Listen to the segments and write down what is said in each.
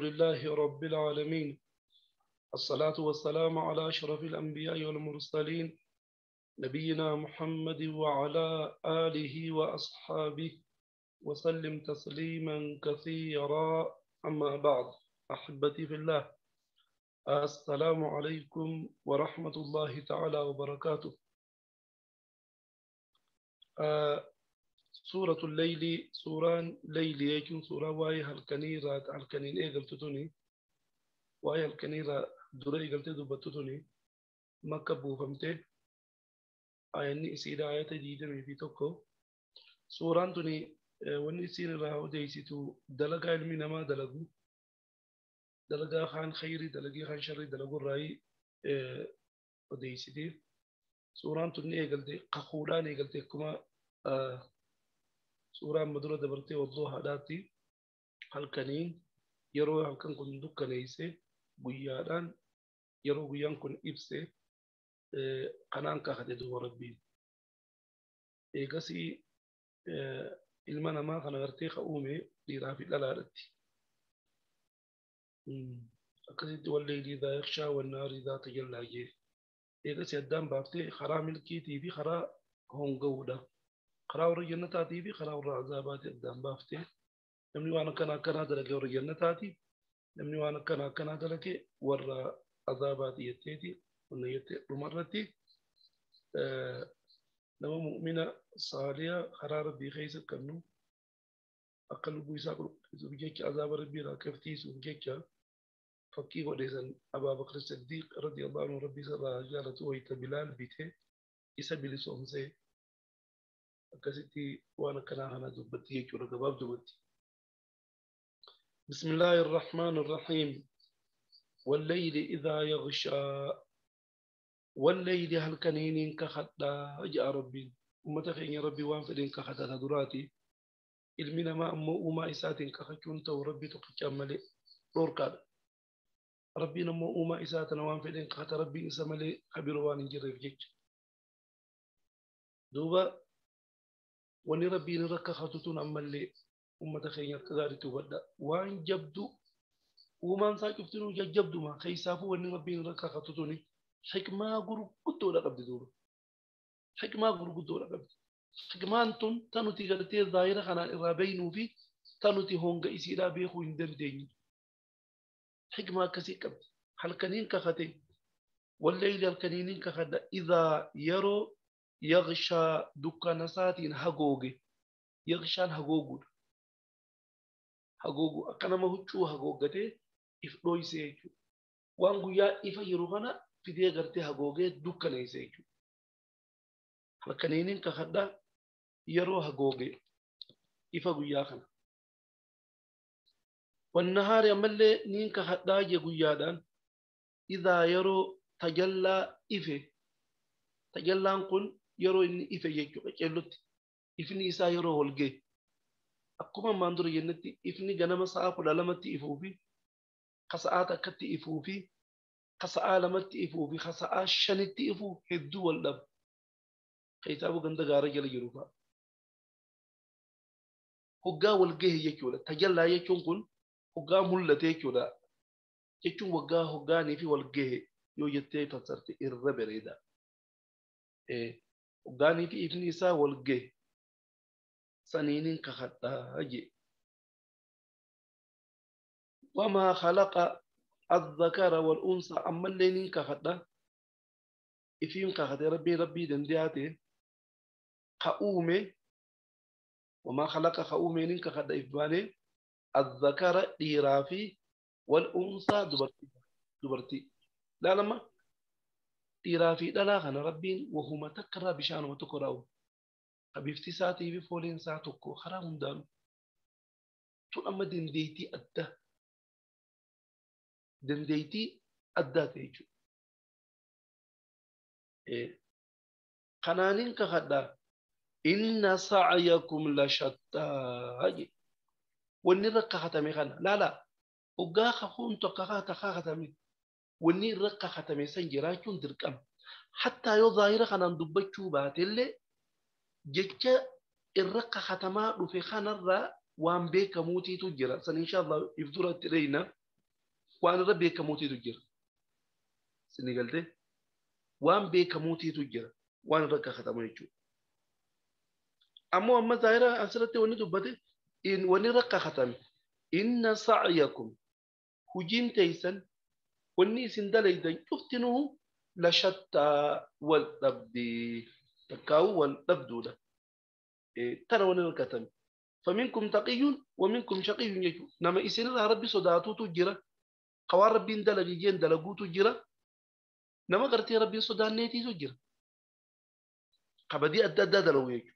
لله رب العالمين، الصلاة والسلام على أشرف الأنبياء والمرسلين، نبينا محمد وعلى آله وأصحابه وسلم تسليما كثيرا. أما بعد، أحبتي في الله، السلام عليكم ورحمة الله تعالى وبركاته. سورة الليل، سوران ليل يكون سورة واي هالكنيرة هالكنين إيه قلتوني واي هالكنيرة دري قلت دبتوني مكة بوفمته آيني إسيرا آيات جديدة في توكو سوران توني وني سير راهو ديسيتو دلقا علمي نما دلقو دلقا خان خيري دلقي خان شري دلقو الرأي وديسيتي سوران توني إيه قلتي قخولان إيه قلتي كما سورة مدرة دبرتي وضوها داتي هالكنين يرو هالكن كن دكانيسه بيادان يرو بيان كن إبسه قنان كهده دو ربي إيجاسي إلمنا ما كان غرتي خؤومي لرافي لالارتي أكيد والليل إذا يغشى والنار إذا تجلى جه إيجاسي الدم بافتي خرا ملكي تي في خرا هونغودا خرا ور جنتاتي في خرا ور عذابات الدم بافتي نمني وانا كنا كنا دلك ور جنتاتي نمني وانا كنا كنا دلك ور عذابات يتيتي ونيت رمرتي نما مؤمنة صالحة خرا ربي خيس كنو أقل بويسا زوجك عذاب ربي راكفتي زوجك فكي وديسن أبا بكر الصديق رضي الله عنه ربي صلى جالته ويتبلال بيته يسبيل سومسه كستي وانا كنا هنا دبتي كورا كباب دبتي. بسم الله الرحمن الرحيم. والليل إذا يغشى والليل هل كنين كخدا جاء ربي ومتخين ربي وان فدين كخدا دراتي المنا ما أمو وما إساتين كخشون تو ربي تقشملي روركاد ربي نمو وما إساتنا وان فدين كخدا ربي إسملي خبيروان جريف جيج دوبا وني ربي نركا خطوتون أمالي أمة خير كغاري تبدا وان جبدو ومان ساكفتنو جبدو ما خيسافو وني ربي نركا خطوتوني حكمة غرقتو لا قبل دورو حكمة غرقتو لا قبل حكمة أنتم تنو تيغرتي الظاهرة خنا إرابينو في تنو تي هونغ إسيرا بيخو إندم ديني حكمة كسي قبل حلقنين كختي والليل الكنينين كخدا إذا يرو يغشى دكان ساتين هغوغي يغشان هغوغو هغوغو أكنا ما هو شو هغوغته إفلوي سيجو وانغو يا إفا يروهنا في دي غرتي هغوغي دكان سيجو لكنين كخدا يرو هغوغي إفا غيا خنا والنهار يمل نين كخدا يغيادان إذا يرو تجلى إفه تجلان كن يرو إني إفه يجو أجلت إفني إسا يرو هلجي أكما ماندر ينتي إفني جنما ساعة لمتي إفوبي خساعة كتي إفوبي خساعة لمتي إفوبي خساعة شنتي إفو هدو والدب خيتابو غند غارة جل يروفا هجا والجه يجولا تجلى يجون كن هجا ملتي يجولا يجون وجا هجا نفي والجه يو يتي فسرت إربريدا وغاني في ابن إسا والجه سنين كخطا أجي وما خلق الذكر والأنثى أما اللينين كخطا إفيم كخطا ربي ربي دندياتي خؤومي وما خلق خؤومي نين كخطا إفباني الذكر ديرافي والأنثى دبرتي دبرتي لا لما dhiiraa dhalaa kana rabbiin wahuma takka irraa bishaanuma tokko raa'u. Bifti isaatii fi fooliin isaa tokko karaa hundaanu. Tun amma dandeettii addaa. Dandeettii addaa ta'e jechuudha. Kanaaniin kakadhaa inna sa'yakum la shattaa jedhe. Wanni irra kakatame kana laala hoggaa kakuun tokko kakatame. Wanni irra kakatame san jiraachuun dirqama. Hattaa yoo zaahira kanaan dubbachuu baatellee jecha irra kakatamaa dhufe kanarraa waan beekamuutiitu jira. San insha Allah if duratti reeyna. Waan irra beekamuutiitu jira. Sinni galtee waan beekamuutiitu jira. Waan irra kakatamu jechuudha. Ammoo amma zaahira asirratti wanni dubbate wanni irra kakatame inna sa'yakum hujiin teeysan wanni isin dalaydan cuftinuhu la shattaa wal dhabdii takkaa'u wal dhabduudha. Tana wanni rakkatame. Faminkum taqiyyun wa minkum shaqiyyun jechuudha. Nama isinirraa rabbi sodaatuutu jira. Qawaan rabbiin dalagi jeen dalaguutu jira. Nama gartee rabbiin sodaanneetiitu jira. Kabadii adda addaa dalagu jechuudha.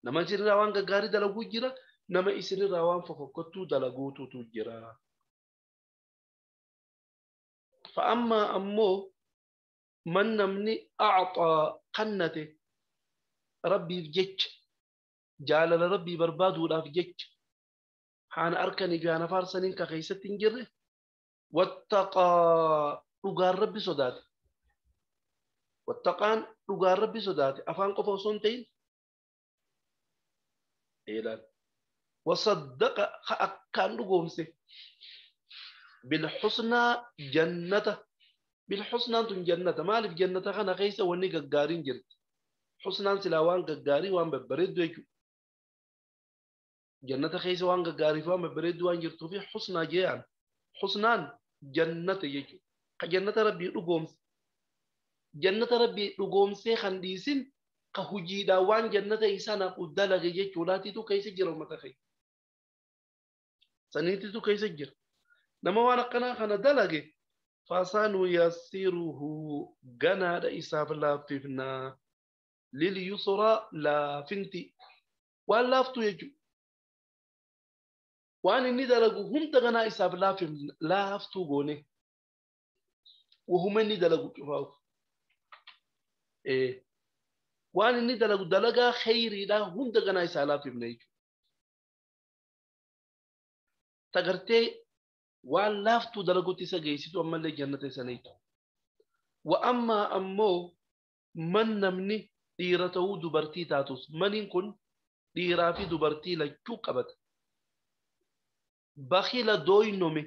Nama isinirraa waan gaggaarii dalaguu jira. Nama isinirraa waan fofokkottuu dalaguututu jira. Fa'ammaa ammoo man namni acxaa kannate rabbiif jecha jaalala rabbii barbaaduudhaaf jecha haana arkanii fi haana faarsaniin ka keessatti hin jirre wattaqaa dhugaan rabbi sodaate. Wattaqaan dhugaan rabbi sodaate afaan qofa osoo hin ta'in eelaan wasaddaqa ka akkaan dhugoomse bilxusnaa jannata. Bilxusnaan tun jannata. Maaliif jannata kana keessa wanni gaggaariin jirti? Xusnaan silaa waan gaggaarii waan babbareeddu jechuudha. Jannata keessa waan gaggaarii fi waan babbareeddu waan jirtuu fi xusnaa jeeyaan. Xusnaan jannata jechuudha. Ka jannata rabbii dhugoomse. Jannata rabbii dhugoomsee kan dhiisin ka hujiidhaan waan jannata isaa naqu dalage jechuudhaatitu keessa jira uummata keessa. Saniititu keessa jira. Nama waan akkanaa kana dalage fasanuyassiruhu ganaadha isaaf laaffifnaa. Lilyusraa laafinti. Waan laaftu jechuudha. Waan inni dalagu hunda ganaa isaaf laaftuu goone. Wahuma inni dalagu cufaa'u. Waan inni dalagu dalagaa khayriidhaa hunda ganaa isaa laaffifna jechuudha. Tagartee waan laaftuu dalagutti isa geessitu ammallee jannata isaniitu. Wa ammaa ammoo man namni dhiira ta'uu dubartii taatus maniin kun dhiiraa fi dubartii lachuu qabata. Bakhila dooynome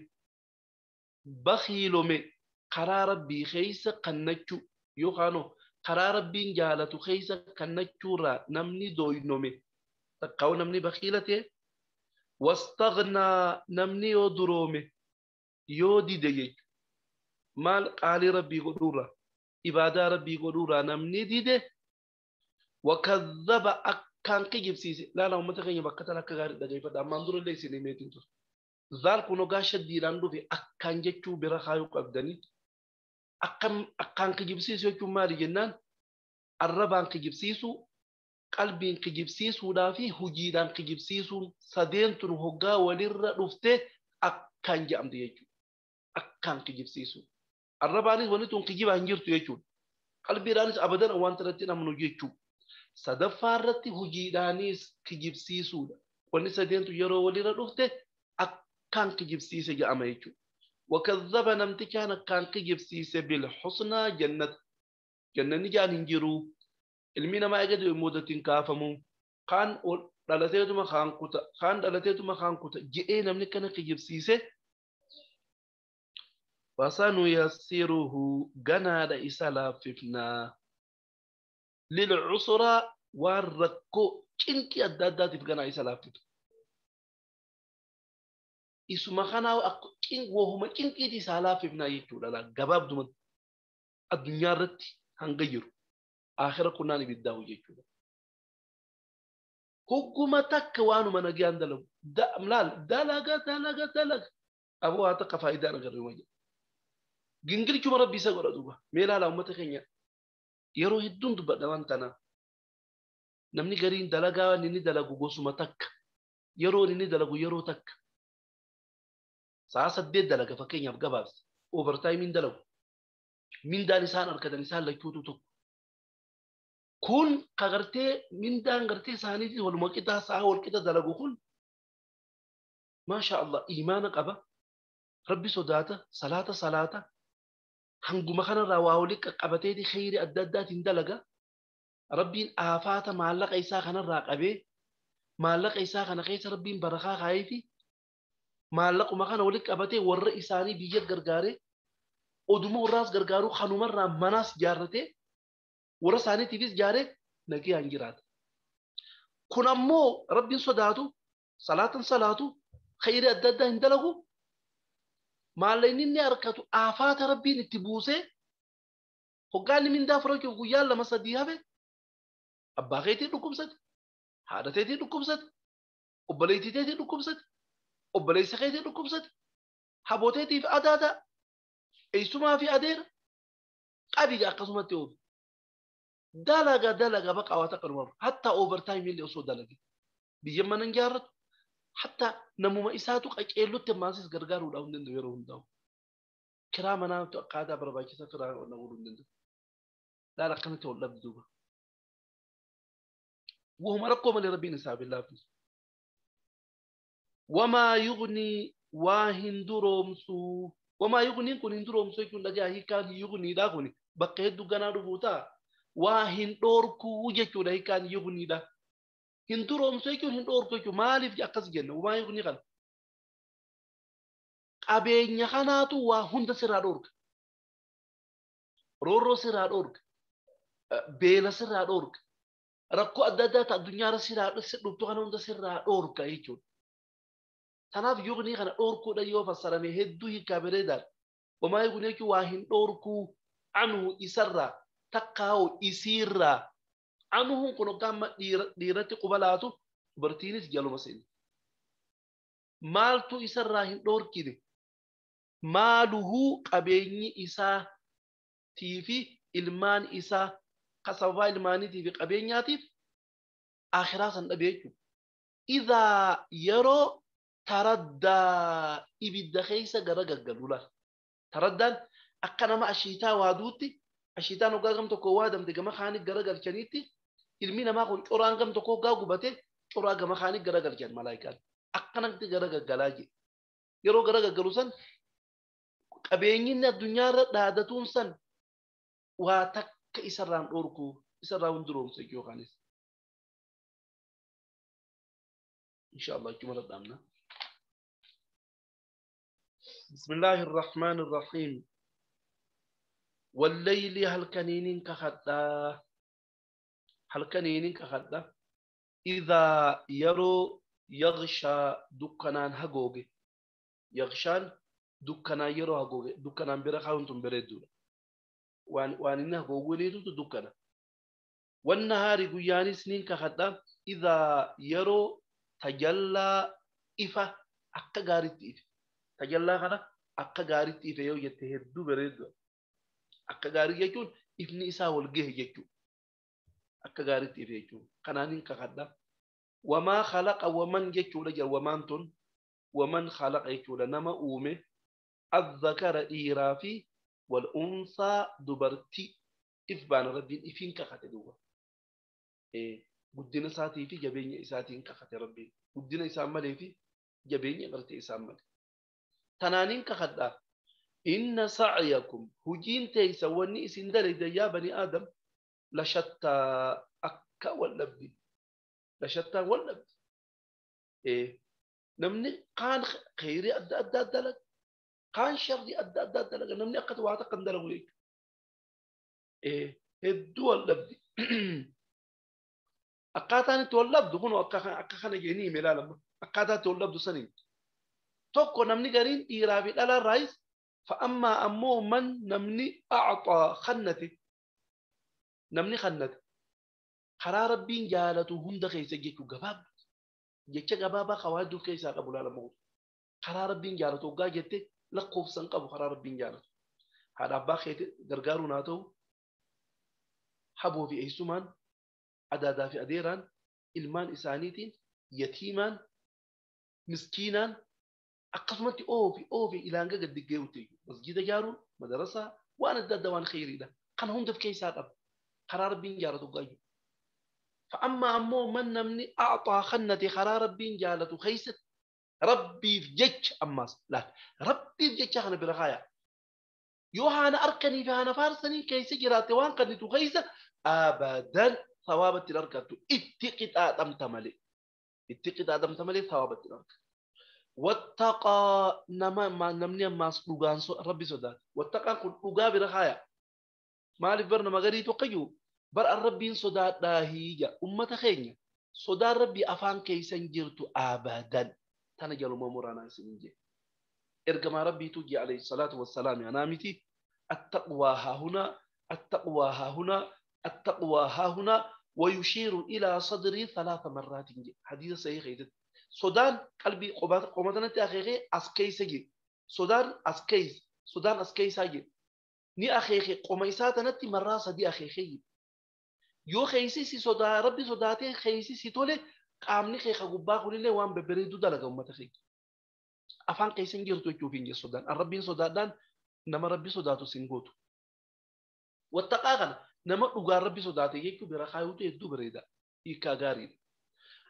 bakhiilome karaa rabbii keessa kannachuu yookaan karaa rabbiin jaalatu keessa kannachuurraa namni dooynome takkaa'u namni bakhiila ta'e wastaghnaa namni yoo duroome yoo dide jechuudha. Maal qaalii rabbii godhuurraa ibaadaa rabbii godhuurraa namni dide wakadhaba akkaan kijibsiise. Laala uummata keenya bakka tana akka gaarii dhageeffadha. Ammaan durallee isin himeetiin ture. Zaal kun ogaa shaddiidhaan dhufe akkaan jechuu bira kaayuu qabdanii akkaan kijibsiisu jechuun maali jennaan arrabaan kijibsiisuu qalbiin kijibsiisuudhaa fi hujiidhaan kijibsiisuun sadeentun hoggaa walirra dhufte akkaan jedhamte jechuudha. Akkaan kijibsiisuu. Arrabaanis wanni tun kijibaa hin jirtu jechuudha. Qalbiidhaanis abadan wanta irratti namnu jechuudha. Sadaffaa irratti hujiidhaanis kijibsiisuudha. Wanni sadeentu yeroo walirra dhufte akkaan kijibsiise jedhama jechuudha. Wakadhaba namtichaan akkaan kijibsiise bilxusnaa jannata. Jannanni jaan hin jiru. Ilmi namaa eegatu moodatiin kaafamu. Kaan dhalateetuma kaan kuta. Kaan dhalateetuma kaan kuta. Je'ee namni kana kijibsiise. Fasanuyassiruhu ganaadha isa laaffifnaa. Lilcusraa waan rakkoo cinqii adda addaatiif ganaa isa laaffifna. Isuma kanaa wahuma cinqiiti isaa laaffifnaa jechuudha. Gabaabdumatti addunyaa irratti hanga jiru. Aakhira kunnaan ibiddaa'u jechuudha. Hogguma takka waanuma nagaan dalagu. Laal dalaga dalaga dalaga. Aboo haa takka faayidaan agarre ma jedha. Gingilchuma rabbi isa godha duuba. Mee laala uummata keenya yeroo hedduun dubbadha waan tanaa. Namni gariin dalagaa inni dalagu gosuma takka. Yeroon inni dalagu yeroo takka. Sa'a 8 dalaga fakkeenyaaf gabaabsa. Overtime dalagu. Mindaan isaan argatan isaan lachuutu tokko. Kun ka gartee mindaan gartee isaaniitiin waluma qixaa sa'a wal qixa dalagu kun maasha Allah imaana qaba. Rabbi sodaata salaata salaata hanguma kanarraa waa walii qaqqabateeti kheyrii adda addaatiin dalaga. Rabbiin aafaata maallaqa isaa kanarraa qabee maallaqa isaa kana keessa rabbiin barakaa kaayee fi Maallaquma kana walitti qabatee warra isaanii biyya gargaaree oduma warraas gargaaruu kanumarraa manaas jaarratee warra isaaniitiifis jaaree nagayaan jiraata. Kun ammoo rabbiin sodaatu salaatan salaatu khayrii adda addaa hin dalagu maallaqni inni harkatu aafaata rabbiin itti buusee hoggaanni mindaa fudhachuuf guyyaa 2-3 hafe abbaa keetii dhukkubsate haadha teetii dhukkubsate obboleettii teetii dhukkubsate obboleessa keetii dhukkubsate habooteetiif adaada eessumaa fi adeera qabiga akkasumatti oofu dalaga dalaga baqa waa takka dhumaaf hatta overtime illee osoo dalage biyya mana hin jaarratu hatta namuma isaatu qaceellutti ammaas gargaaruudhaaf hin danda'u yeroo hundaa'u kiraa manaatu akkaataa barbaachisaa kiraa godhuu hin danda'u laala akkanatti ol dhabdu duuba wahuma rakkoo malee rabbiin isaa billaafis wamaa yugnii waa hin duroomsuu wamaa yugniin kun hin duroomsuu jechuun dhagaa hiikaan yugniidhaa kun bakka hedduu ganaa dhufuu ta'a waa hin dhoorkuu jechuudha hiikaan yugniidha hin duroomsuu jechuun hin dhoorkuu jechuudha maaliif akkas jenna wamaa yugnii kana qabeenya kanaatu waa hunda sirraa dhoorka roorroo sirraa dhoorka beela sirraa dhoorka rakkoo adda addaa ta'a addunyaarra sirraa dhuftu kana hunda sirraa dhoorka jechuudha. Tanaaf yugnii kana dhoorkuudha yoo fassarame hedduu hiikaa bareedaadha. Wamaa yugnii jechuun waa hin dhoorkuu anhu isarraa takkaa'u isiirraa anhuun kun hoggaa amma dhiiratti quba laatu dubartiinis jaluma seeni. Maaltu isarraa hin dhoorkine maaluhuu qabeenyi isaatii fi ilmaan isaa ka sababaa ilmaaniitii fi qabeenyaatiif akhiraa san dhabee jechuudha. Idhaa yeroo taraddaa ibidda keessa gara gaggalu laal. Taraddaan akka nama ashiitaa waaduutti ashiitaan hoggaa gam tokko waadamte gama kaanii gara galchaniitti ilmi namaa kun coraan gam tokko hoggaa gubate coraa gama kaanii gara galchan malaayikaan akkanatti gara gaggalaa jedhe. Yeroo gara gaggalu san qabeenyi inni addunyaarra dhaadatuun san waa takka isarraan dhorku isarraa hunduroomsa yookaanis. Insha Allah achuma dhadhaamna. بسم الله الرحمن الرحيم والليل هل كنين كخدا هل كنين كخدا إذا يرو يغشى دكانان هجوجي يغشان دكانا يرو هجوجي دكانان برخاونتم بريدو وان إنه هجوجي ليتو دكانا والنهار قياني سنين كخدا إذا يرو تجلى إفا أكا غاريت إفا tajallaa kana akka gaariitti ife yoo jette hedduu bareedu. Akka gaarii jechuun ifni isaa wal gahe jechuudha. Akka gaariitti ife jechuudha. Kanaan hin kakadha. Wamaa khalaqa waman jechuudha jira wamaan tun waman khalaqa jechuudha nama uume azzakara dhiiraa fi wal unsaa dubartii if baana rabbiin ifiin kakate duuba. Guddina isaatii fi jabeenya isaatiin kakate rabbiin. Guddina isaan malee fi jabeenya gartee isaan malee. Tanaaniin kakadhaa inna sa'yakum hujiin teeysa wanni isin dalaydan yaa bani aadam lashattaa akka wal dhabdi lashattaa wal dhabdi namni kaan khayrii adda addaa dalaga kaan sharrii adda addaa dalaga namni akka waa takka hin dalagu jechuudha hedduu wal dhabdi akkaataan itti wal dhabdu kun akka kana jennee hime ilaalama akkaataa itti wal dhabdu saniin tokko namni gariin dhiiraa fi dhalaan raayis fa'ammaa ammoo man namni a'xaa khannate namni khannate karaa rabbiin jaalatu hunda keessa jechuu gabaabaa jecha gabaabaa kawaajuu keessaa qabu laalama karaa rabbiin jaalatu hoggaa jette lakkoofsan qabu karaa rabbiin jaalatu haadha abbaa keetti gargaaruun haa ta'u haboo fi eessumaan adaadaa fi adeeraan ilmaan isaaniitiin yatiimaan miskiinaan akkasumatti oofi ilaanga gad diggeewutti masjida ijaaruun madarasaa waan adda addaa waan khayriidha kana hundaaf keessaa qaba karaa rabbiin jaalatu gaayu fa'ammaa ammoo man namni a'xaa khannate karaa rabbiin jaalatu keessatti rabbiif jecha ammaas laal rabbiif jecha kana bira kaaya yoo haana arkanii fi haana faarsanii keessa jiraatte waan kannitu keessa abadan sawaabatti hin argattu itti qixaaxamta malee itti qixaaxamta malee sawaabatti hin argattu. Wattaqaa nama namni ammaas dhugaan rabbi sodaate. Wattaqaan kun dhugaa bira haaya. Maaliif bar nama garii tokko jiru bar an rabbiin sodaadhaa hiija ummata keenya sodaan rabbii afaan keeysan jirtu abadan tana jaluma muraanaa isin jee. Ergamaa rabbiitu jee alayhi salaatu wassalaam anaa miti attaqwaa haahunaa attaqwaa haahunaa attaqwaa haahunaa ويشير إلى صدري 3 مرات حديث صحيح سودان قلبي قمتنا أخيخي أسكيس جي سودان أسكيس سودان أسكيس جي ني أخيخي قميساتنا مرة صدي أخيخي يو خيسي سي سودا ربي سوداتي خيسي سي تولي قامني خيخا قبا قولي لي وان ببريدو دلقا أمتا خيخي أفان قيسن جيرتو يكوفين جي سودان الربين سودان نما ربي سوداتو سنغوتو والتقاغن نما دوغا ربي سوداتي يكو برا خايوتو يدو بريدا إيكا غاريد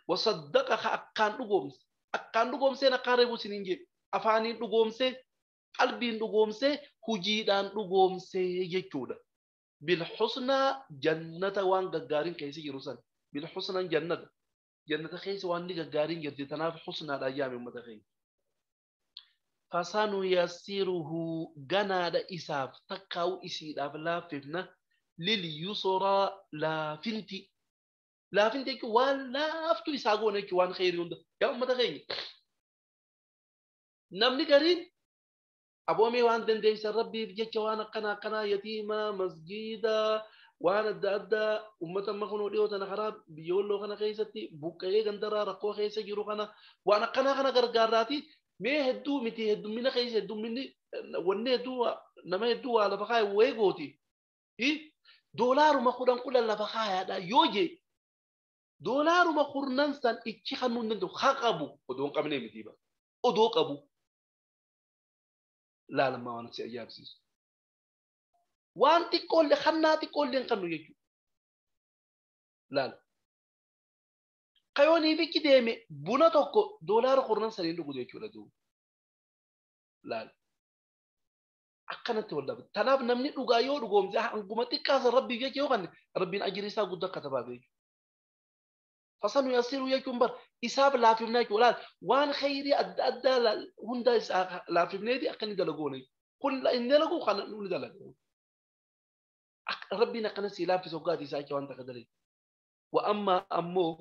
وصدق أكان دوغومس أكان دوغومسي نقاربو سنينجي أفاني دوغومسي قلبي دوغومسي هجيدان دوغومسي يكودا بالحسنى جنة وان غارين كيسي يروسان بالحسنى جنة جنة خيس وان غارين جرتي تناف حسنى الأيام متخي فسانو يسيره غنا إساف تكاو إسيداف لاففنا لليسرى لافنتي لافنتي وان لافتو إساقونك وان خير يا أمة خير نمني قرين أبومي وان دنديس ربي بجيك وانا قنا قنا يتيمة مسجدة وانا أدى أمة ما كنوا ليو تنخراب بيقول قنا خيستي بوكاي غندرا رقو خيسة جيرو قنا وانا قنا قنا غرغاراتي مي هدو متي هدو من خيسة هدو مني وني هدو نما هدو على بقاي ويغوتي إيه دولار ما خدان كل لا بقايا دا يوجي دولار ما خرنان سان إتشي خنون ندو خاقبو ودون قبني متيبا ودو قبو لا لما وانا سي سيس وان تقول خنا تقول لين خنو يجو لا لا قيوني بيكي ديمي بونا توكو دولار خرنان سان ندو يجو لا لا لا akkanatti wal dhabe. Tanaaf namni dhugaa yoo dhugoomse hanguma xiqqaasa rabbii jecha yoo kanne rabbiin ajiri isaa guddaa akka tabaaf jechuudha. Fasanu yasiru jechuun bar isaaf laafifnaa jechuudha. Laal waan khayrii adda addaa hunda isaa laafifneeti akka inni dalagoone. Kun inni dalagu kana inni dalagu. Rabbiin akkana si laaffisu hoggaati isaa jecha waan takka dalage. Wa ammaa ammoo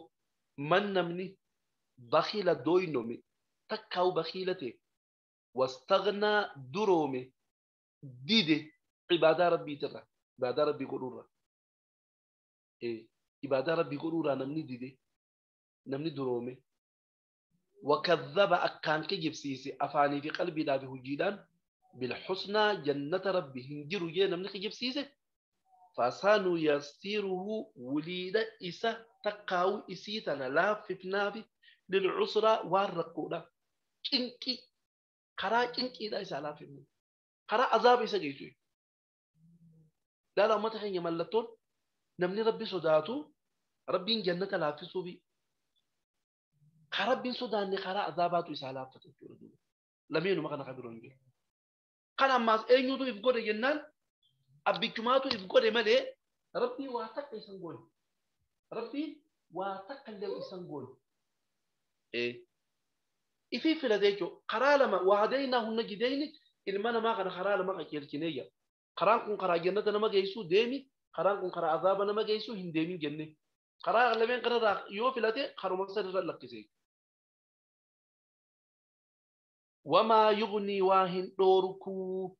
man namni bakiila dooynome takkaa'u bakiila ta'e wastaghnaa duroome ديدي عبادة ربي ترى عبادة ربي قرورة إيه عبادة ربي قرورة نمني ديدي نمني درومي وكذب أكان كجب سيسي أفاني في قلبي لا بهجيدان بالحسنى جنة ربي هنجرو جي نمني كجب سيسي فسانو يسيره وليد إسا تقاو إسيتنا لا في فنافي للعسرة والرقودة كنكي قرا كنكي لا إسا لا في فنافي قرأ عذاب إسا جيتوي لا لا ما تخين يملتون نمني ربي صداتو ربي جنة لافسو بي ربي صداني قرأ عذاباتو إسا لافتو لمينو ما كان خبرون جي قال أما أين يدو إفقود جنان أبيكماتو إفقود مالي ربي واتق إسان قول ربي واتق اللي إسان قول إيه إفي في لديكو قرأ لما وهديناه النجدين ilma namaa kana karaa lama qajeelchineeyya. Karaan kun karaa jannata nama geessu deemi, karaan kun karaa azaaba nama geessu hin deemin jenne. Karaa lameen kanarraa yoo filate karuma sanirra lakkise. Wamaa yugnii waa hin dhoorkuu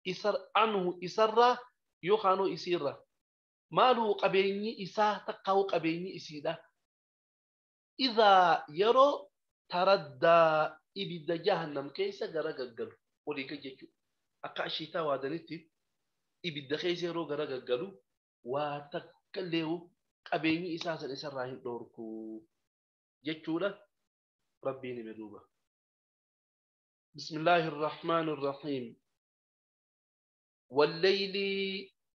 isar anhu isarraa yookaanoo isiirra. Maaluu qabeenyi isaa takkaa'u qabeenyi isiidha. Idhaa yeroo taraddaa ibidda jahannam keessa gara gaggalu. Olii kan jechuudha. Akka ashiitaa waadanitti ibidda keessa yeroo gara gaggalu waa takka illee qabeenyi isaa san isarraa hin dhoorku jechuudha. Rabbiin hime duuba. Bismillaahi irrahmaani irrahiim. Wallayli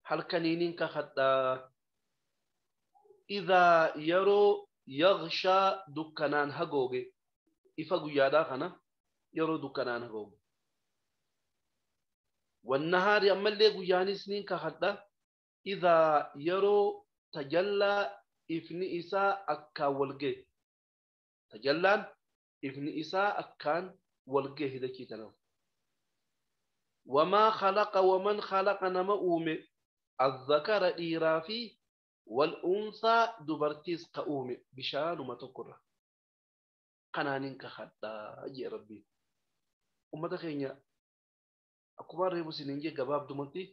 halkaniiniin kakadhaa. Idhaa yeroo yaghshaa dukkanaan hagooge. Ifa guyyaadhaa kana yeroo dukkanaan hagooge. والنهار أما اللي قياني سنين كهدا إذا يرو تجلى إفن إساء أكا والجي تجلى إفن إساء أكان Wal gahe dachii tanaaf. Wamaa khalaqa waman khalaqa nama uume azzakara dhiiraa fi wal unsaa dubartiis ka uume bishaanuma tokkorra. Kanaaniin kakadhaa jee Rabbiin. Ummata keenya akkuma reefu isiniin jee gabaabdumatti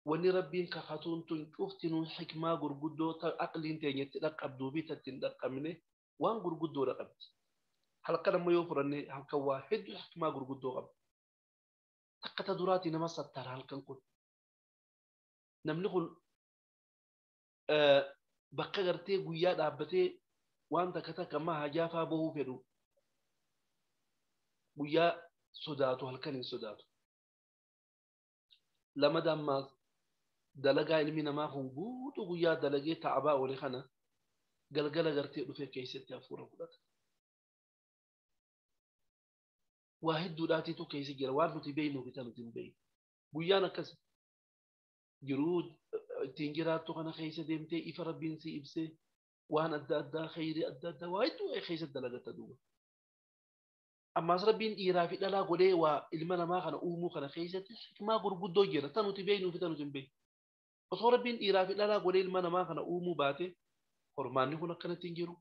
wanni Rabbiin kakatuun tun cuftinuu xikmaa gurguddoo aqliin teenyatti dhaqqabduu fi tatti hin dhaqqabne waan gurguddoodha qabdi. Halkan amma yoo fudhanne halkan waa hedduu xikmaa gurguddoo qabdi. Takka ta duraatii nama sattara halkan kun. Namni kun bakka gartee guyyaa dhaabbatee waan takka takka amma hajaafaa bahuu fedhu guyyaa sodaatu halkan hin sodaatu. Lama dammaas dalagaa ilmi namaa kun guutuu guyyaa dalagee ta'abaa oole kana galgala gartee dhufee keessatti hafuura fudhata. Waa hedduudhaatiitu keessa jira waan nuti beeknuu fi nuti hin beekne. Guyyaan akkas jiruu ittiin jiraattu kana keessa deemtee ifa Rabbiin si ibsee waan adda addaa kheyrii adda addaa waa hedduu keessa dalagatta duuba. Ammaas Rabbiin dhiiraa fi dhalaa godhee waa ilma namaa kana uumuu kana keessatti hikmaa gurguddoo jira tan nuti beeknuu fi tan nuti hin beekne. Osoo Rabbiin dhiiraa fi dhalaa godhee ilma namaa kana uumuu baate hormaanni kun akkanatti hin jiru.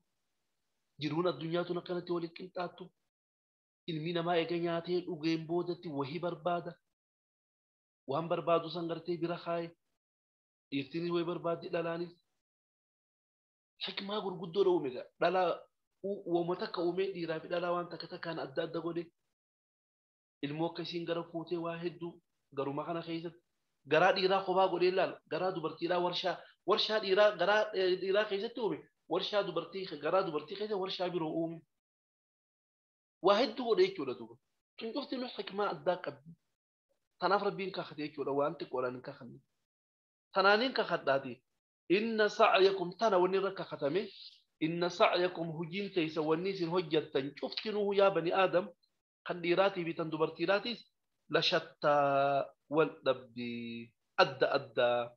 Jiruun addunyaa tun akkanatti waliin qinxaattu. Ilmi namaa eega nyaatee dhugeen boodatti wahii barbaada. Waan barbaadu san gartee bira kaaye. Dhiirtinis wayii barbaaddi dhalaanis. Hikmaa gurguddoo uume egaa dhalaa uuma takka uumee dhiiraa fi dhalaa waan takka takkaan adda adda godhe. Ilmoo akka isiin gara fuutee waa hedduu garuma kana keessatti garaa dhiiraa kophaa godhee ilaala. Garaa dubartiidhaa warshaa dhiiraa garaa dhiiraa keessatti uume warshaa dubartii garaa dubartii keessa warshaa biroo uume. Waa hedduu godhe jechuudha duuba. Tun cufti nu hikmaa addaa qabdi. Tanaaf Rabbiin kakate jechuudha waan xiqqoodhaan hin kakanne. Tanaaniin kakadhaati. Inna sa'yakum tana wanni irra kakatame inna sa'yakum hujiin teessa wanni isin hojjettan cuftinuu yaa bani aadam kan dhiiraatii fi tan dubartiidhaatis la shattaa wal dhabdi adda addaa.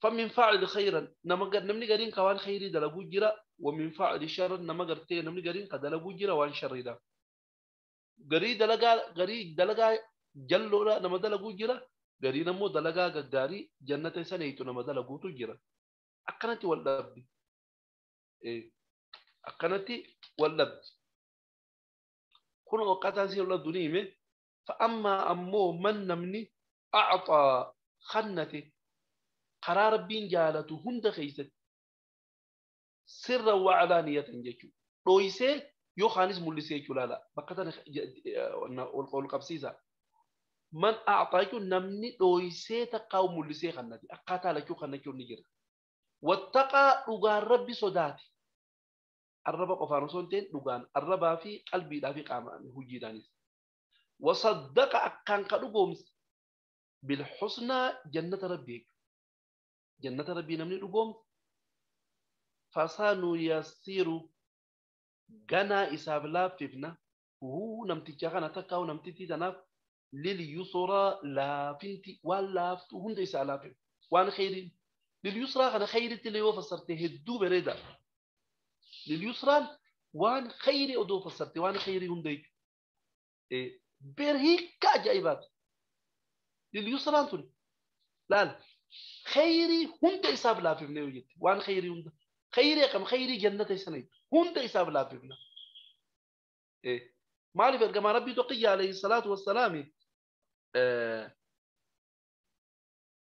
فمن فاعل خيرا نمني قرين كوان خيري دلقو جرا ومن فاعل شرا نما قرتي نمني قرين كدلقو جرا وان شر دا قري دلقا قري دلقا جلو نما دلقو جرا قري نمو دلقا قاري جنة سنيتو نما دلقو تجرا أكنتي واللبد إيه أكنتي واللبد كن وقتا سير الدنيا فأما أمو من نمني أعطى خنتي قرار ربين جالته هند خيست سرا وعلانية جيتشو رويسي يو خانس مولسي لا لا بقتنا والقول قبسيسا من أعطاك نمني رويسي تقاو مولسي خنتي أقاتلك خنتي نجرا واتقى رجال ربي صداتي الرب قفان سنتين رجال الرب في قلبي لا في قامان هجيدانيس وصدق أكان قدومس بالحسنى جنة ربي جنة ربي نمني رقوم فسانو يسير غنا إساب لاففنا وهو نمتي غنا تكاو نمتي تناف لليسرى لافنتي ولافتو هند إساب لافف وان خير لليسرى غنا خير اللي هو فسرته هدو بريدا لليسرى وان خير أدو فسرته وان خير هند إيه برهي كعجائبات لليسرى تون لا خيري هند إساب لاففنا وجدت وان خيري هند خيري كم خيري جنة سنة هند إساب لاففنا إيه معرفة كما ربي تقي عليه الصلاة والسلام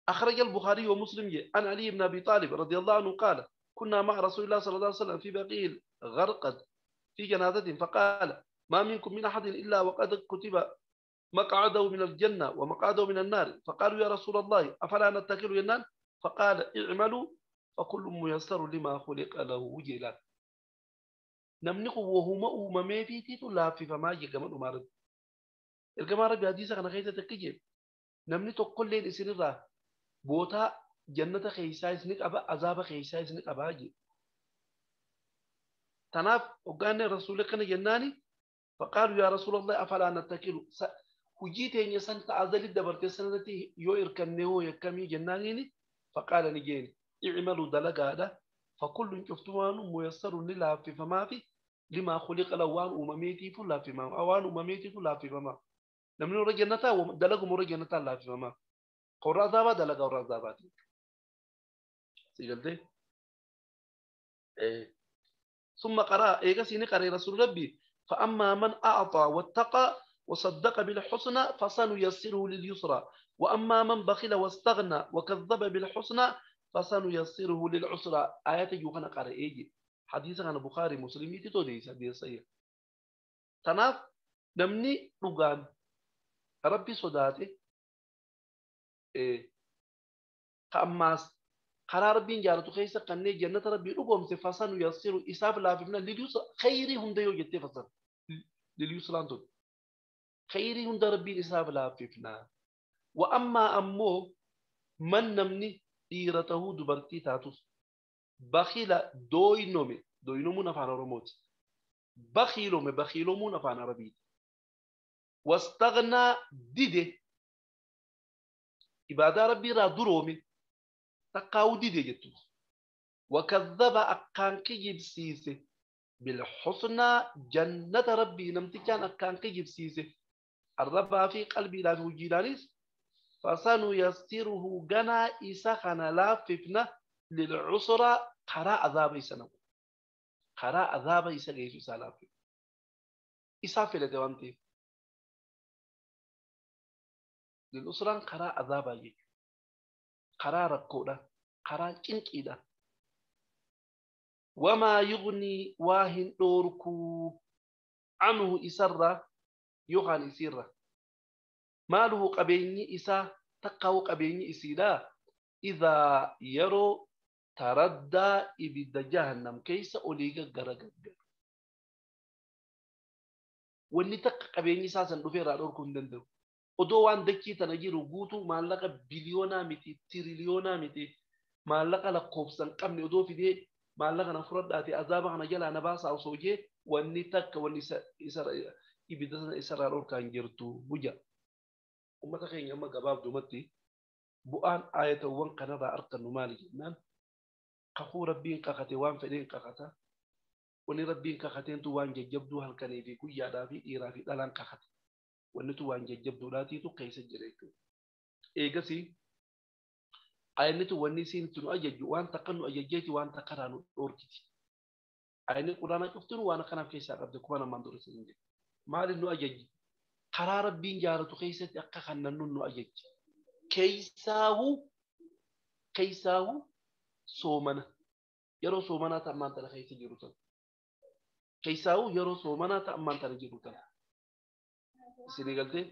أخرج البخاري ومسلم عن علي بن أبي طالب رضي الله عنه قال كنا مع رسول الله صلى الله عليه وسلم في بقيع غرقد في جنازة فقال ما منكم من أحد إلا وقد كتب مقعده من الجنة ومقعده من النار فقالوا يا رسول الله أفلا نتكل ينان فقال اعملوا فكل ميسر لما خلق له جلال نمنق وهما أممي في تيتو لا في فما يجمع أمارد الجماعة ربي حديثة أنا خيزة تكجي نمني تقول لين إسري را بوتا جنة خيسا إسنك أبا عذاب خيسا إسنك أبا جي تناف وقال رسول كان جناني فقالوا يا رسول الله أفلا نتكل hujii teenya san ta'azali dabarte sanatti yoo irkanne hoo yakkamii jennaaniini faqaala ni jeeni i'malu dalagaadha fakullun cuftumaanu muyassarun ni laaffifamaa fi لما خلق له وان أمميتي فلا في ماما وان أمميتي فلا في ماما نمن رجنتا دلق مرجنتا لا في ماما قرا ذابا دلق قرا ذابات سيقلتي إيه. ثم قرأ إيجا سيني قرأ رسول ربي فأما من أعطى واتقى وصدق بالحسنى فسنيسره لليسرى وأما من بخل واستغنى وكذب بالحسنى فسنيسره للعسرى. آيات يوحنا قرأ إيجي حديث عن البخاري مسلم تتوديس حديث صحيح. تناف نمني رجان ربي صداته إيه كأماس قرار بين جارته خيسة قنّي جنة ربي رجوم سفسان ويصير إساف لا فينا لليسر خيري هم ديو جت فسان لليسر أنتم خيري هم ربي إساف لا فينا. وأما أمو من نمني ديرته دبرتي تاتوس بخيل دوينومي دوينومو نفعنا رموت بخيلومي بخيلومو نفعنا ربي واستغنى ديده إبادة ربي را درومي تقاو ديده جتو وكذب أكان كيجيب سيسي بالحسنى جنة ربي نمتكان أكان كيجيب سيسي الرب في قلبي لا في وجدانيس فسنيسره جنا إسخنا لا ففنا للعسرة قراء عذاب إسنا قراء عذاب إسنا سلام إسافة لدوانتي للأسرة قراء عذاب يجي قراء ركودة قراء كنكيدة وما يغني واهن دوركو عنه إسرة يغني إسرة ماله قبيني إسا تقاو قبيني إسيدا إذا يرو تردى إبدا جهنم كيس أوليغا غرغر wanni takka qabeenyi isaa san dhufee irraa dhorkuu hin danda'u. Odoo waan dachii tana jiru guutuu maallaqa biliyoonaa miti tiriliyoonaa miti maallaqa lakkoofsa hin qabne odoo fidee maallaqa na fudhadhaate azaaba kana jalaa na baasaa osoo jee wanni takka wanni isa ibidda sana isarraa dhorkaa hin jirtu buja. Uummata keenya amma gabaabdumatti bu'aan ayatawwan kanarraa argannu maali jennaan kakuu rabbiin kakate waan fedheen kakata. Wanni rabbiin kakateentu waan jajjabduu halkanii fi guyyaadhaa fi dhiiraa fi dhalaan kakate. Wannitu waan jajjabduudhaatiitu keessa jira jechuudha. Eegasii ayinnitu wanni isiin nu ajajju waan takka nu ajajjeeti waan takka irraa nu dhorkiti. Ayinni quraana cuftinu waan akkanaaf keessaa qabde kuma namaan dura isin jedhe. Maali nu ajajji? Karaa rabbiin jaalatu keessatti akka kannannu nu ajajji. Keessaahuu soomana. Yeroo soomanaa ta'ammaan tana keessa jiru tana. Keessaahuu yeroo soomanaa ta'ammaan tana jiru tana. Isinii galtee?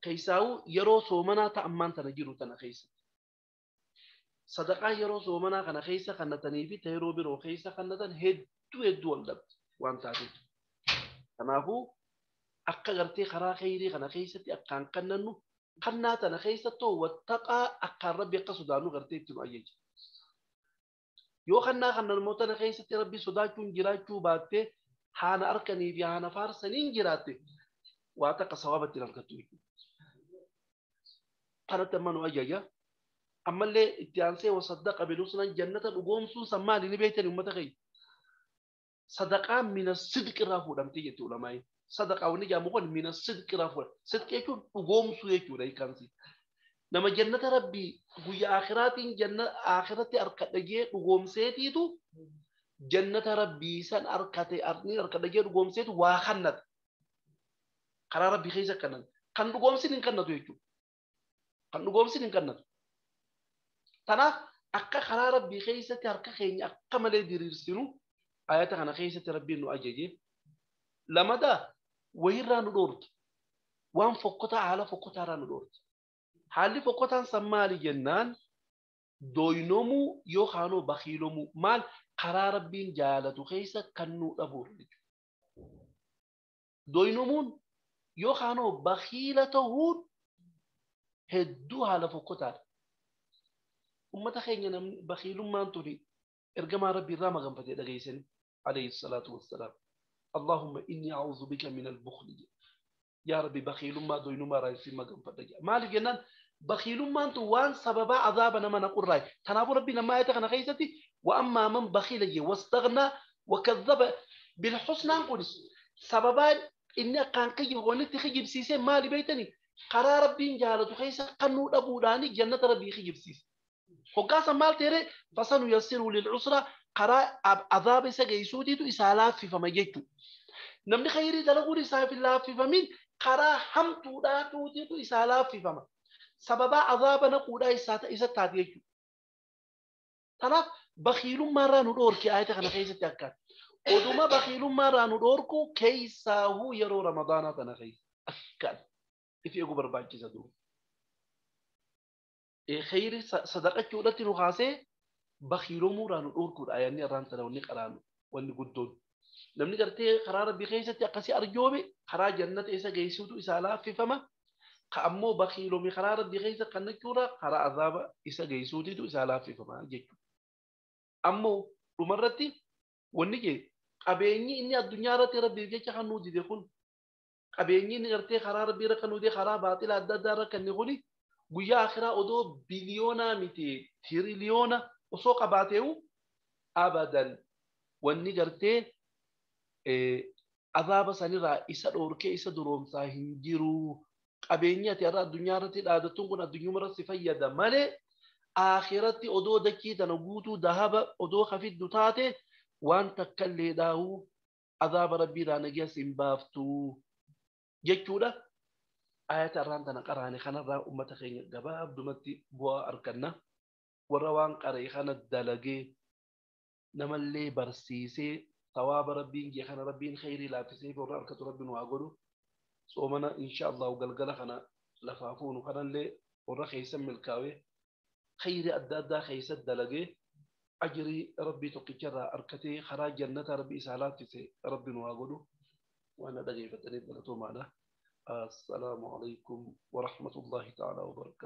Keessaahuu yeroo soomanaa ta'ammaan tana jiru tana keessatti. Sadaqaa yeroo soomanaa kana keessa kannatanii fi yeroo biroo keessa kannatan hedduu hedduu wal dhabdi waan taateef. Kanaafuu akka gartee karaa kheyrii kana keessatti akkaan kannannu kannaa tana keessattuu wattaqaa akkaan rabbi akka sodaannu gartee itti nu ajaja. Yoo kannaa kana immoo tana keessatti rabbi sodaachuun jiraachuu baattee haana arkanii fi haana faarsaniin jiraatte waa takka sawaabatti argattu jechuudha. Kanatti amma nu ajaja. Ammallee itti aansee wasaddaqa bilhusnaan jannata dhugoomsuun san maali ni beektani uummata keenya. Sadaqaan mina sidqi irraa fuudhamtee jetti ulamaa'iin. Sadaqaa wanni jedhamu kun mina sidqi irraa fuudhama. Sidqi jechuun dhugoomsuu jechuudha hiikkaansi. Nama jannata rabbii guyyaa akhiraatiin akhiratti harkadha jee dhugoomseetiitu jannata rabbii san harkate harkadha jee dhugoomseetu waa kannata. Karaa rabbii keessa kannata. Kan dhugoomsin hin kannatu jechuudha. Kan dhugoomsin hin kannatu. Tanaaf akka karaa rabbii keessatti harka keenya akka malee diriirsinu ayata kana keessatti rabbiin nu ajaje. Lamada wayirraa nu dhoorti. Waan fokkotaa haala fokkotaarraa nu dhoorti. Haalli fokkotaan san maali jennaan dooynoomuu yookaan bakiilomuu maal karaa rabbiin jaalatu keessa kan nu dhabuudha jechuudha. Dooynomuun yookaan bakiila ta'uun hedduu haala fokkotaadha. Uummata keenya namni bakiilummaan tuni ergamaa rabbii irraa maganfatee dhageessani alayhi salaatu wassalaam. Allahumma inni a'uudhu bika min al-bukhli. Yaa Rabbi bakiilummaa dooynumaa irraa isin maganfadha jedha. Maaliif jennaan bakiilummaan tun waan sababaa azaaba nama naqurraayi. Kanaafuu rabbi nama ayata kana keessatti wa ammaa man bakiila jee wastaghnaa Wakadhaba bilhusnaan kun sababaan inni akkaan kijib wanni kijibsiisee maali beeytanii karaa rabbiin jaalatu keessa kannuu dhabuudhaani jannata rabbii kijibsiise. Hoggaasa maal ta'e fasanu yassiru lil'usra karaa azaaba isa geessuutiitu isaa laaffifama jechuudha. Namni khayrii dalaguun isaaf hin laaffifamin karaa hamtuudhaatuutiitu isaa laaffifama. Sababaa azaaba naquudhaa isa taate jechuudha. Kanaaf bakiilummaarraa nu dhoorke ayata kana keessatti akkaan. Oduma bakiilummaarraa nu dhoorku keessaahuu yeroo ramadaanaa tana keessa akkaan ifi eeguu barbaachisa duuba. Khayri sadaqachuudhatti nu kaasee bakiilomuudhaa nu dhoorkuudha ayaanni irraan tana wanni qaraanu wanni guddoon. Namni gartee karaa rabbii keessatti akkasii arjoome karaa jannata isa geessuutu isaa laaffifama. Ka ammoo bakiilome karaa rabbii keessa kannachuudha karaa azaaba isa geessuutitu isaa laaffifama jechuudha. Ammoo dhumarratti wanni jee qabeenyi inni addunyaa irratti rabbiif jecha kan nuu dide kun qabeenyi inni gartee karaa rabbii irra kan nuu dide karaa baaxila adda addaa irra kan kuni guyyaa akhiraa odoo biliyoonaa miti tiriliyoona osoo qabaateewu abadan wanni gartee azaaba sanirraa isa dhoorkee isa duroomsaa hin jiru. Qabeenyi ati irra addunyaa irratti dhaadattuun kun addunyuma irratti fayyada malee akhiratti odoo dachii tana guutuu dahaba odoo hafiddu taate waan takka illee dhaahuu azaaba rabbiirraa nageessa hin baaftu jechuudha. Ayata irraan tana qaraane kanarraa uummata keenya gabaabdumatti bu'aa arganna. Warra waan qaree kana dalagee namallee barsiisee sawaaba rabbiin jee kana rabbiin khayrii laaffisee warra harkatu rabbiin waa godhu. Soomana insha Allahu galgala kana lafaa fuunu kanallee warra keessa milkaa'ee khayrii adda addaa keessa dalagee ajrii rabbii tokkicharraa harkatee karaa jannata rabbii isaa laaffise rabbiin waa godhu. Waan dhageeffataniif galatoomaadha. السلام عليكم ورحمة الله تعالى وبركاته.